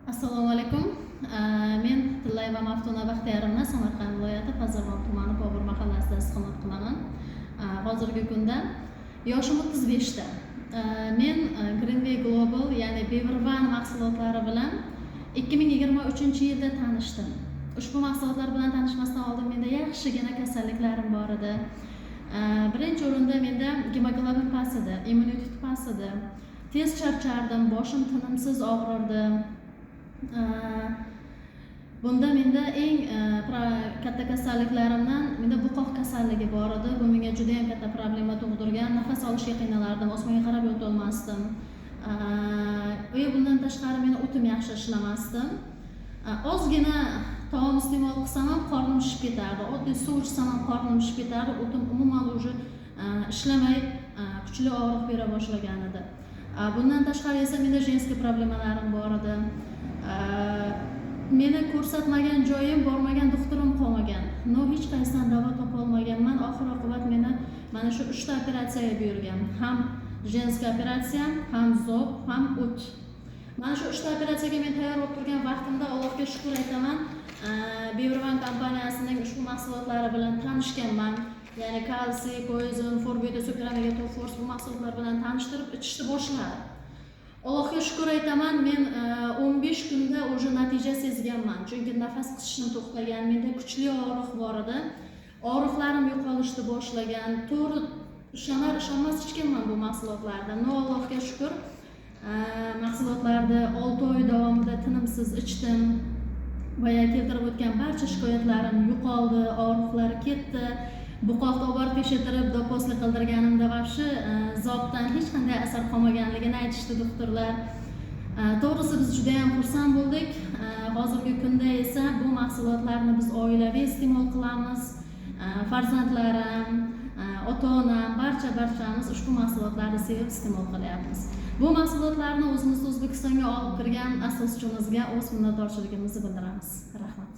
Assalomu alaykum. Men Tillayeva Maftuna Baxtiyorovna, Samarqand viloyati, Pazarmon tumani, Bobur mahallasida istiqomat qilaman. Hozirgi kunda yoshim 35 ta. Men Greenway Global, ya'ni Bevervan mahsulotlari bilan 2023-yilda tanishdim. Ushbu mahsulotlar bilan tanishmasdan oldin menda yaxshigina kasalliklarim bor edi. Birinchi o'rinda menda gemoglobin past edi, immunitet past edi. Tez charchardim, boshim tinimsiz og'rirdi. Bunda menda eng katta kasalliklarimdan menda bo'qoq kasalligi bor edi. Bu menga juda yam katta problema tug'dirgan. Nafas olishga qiynalardim, osmonga qarab yotolmasdim. И bundan tashqari meni o'tim yaxshi ishlamasdi. Ozgina taom iste'mol qilsam ham qornim shishib ketardi, oddiy suv ichsam ham qornim shishib ketardi. O'tim umuman уже ishlamay, kuchli og'riq bera boshlagan edi. Bundan tashqari esa menda женский problemalarim bor edi. Meni ko'rsatmagan joyim, bormagan doktorim qolmagan, но hech qaysidan davo topolmaganman. Oxir oqibat meni mana shu uchta operatsiyaga buyurgan: ham женский operatsiya, ham зоб, ham o't. Mana shu uchta operatsiyaga men tayyor bo'lib turgan vaqtimda, Allohga shukur aytaman, Bevervan kompaniyasining ushbu mahsulotlari bilan tanishganman, ya'ni kalsiy, Koizon, Forbita, Super Omega, Top Force. Bu mahsulotlar bilan tanishtirib, ichishni boshladim. Allohga shukur aytaman, men 15 kunda уже natija sezganman, chunki nafas qisishim to'xtagan, menda kuchli og'riq bor edi, og'riqlarim yo'qolishni boshlagan. To'g'ri, ishonar ishonmas ichganman bu mahsulotlarni, но Allohga shukur, mahsulotlarni 6 oy davomida tinimsiz ichdim. Boya keltirib o'tgan barcha shikoyatlarim yo'qoldi, og'riqlar ketdi. Bo'qoqni olib borib tekshirtirib, до после qildirganimda вообще зоб dan hech qanday asar qolmaganligini aytishdi doktorlar. To'g'risi, biz judayam xursand bo'ldik. Hozirgi kunda esa bu mahsulotlarni biz oilaviy iste'mol qilamiz. Farzandlarim, ota onam, barcha barchamiz ushbu mahsulotlarni sevib iste'mol qilyapmiz. Bu mahsulotlarni o'zimiz O'zbekistonga olib kirgan asoschimizga o'z minnatdorchiligimizni bildiramiz. Rahmat.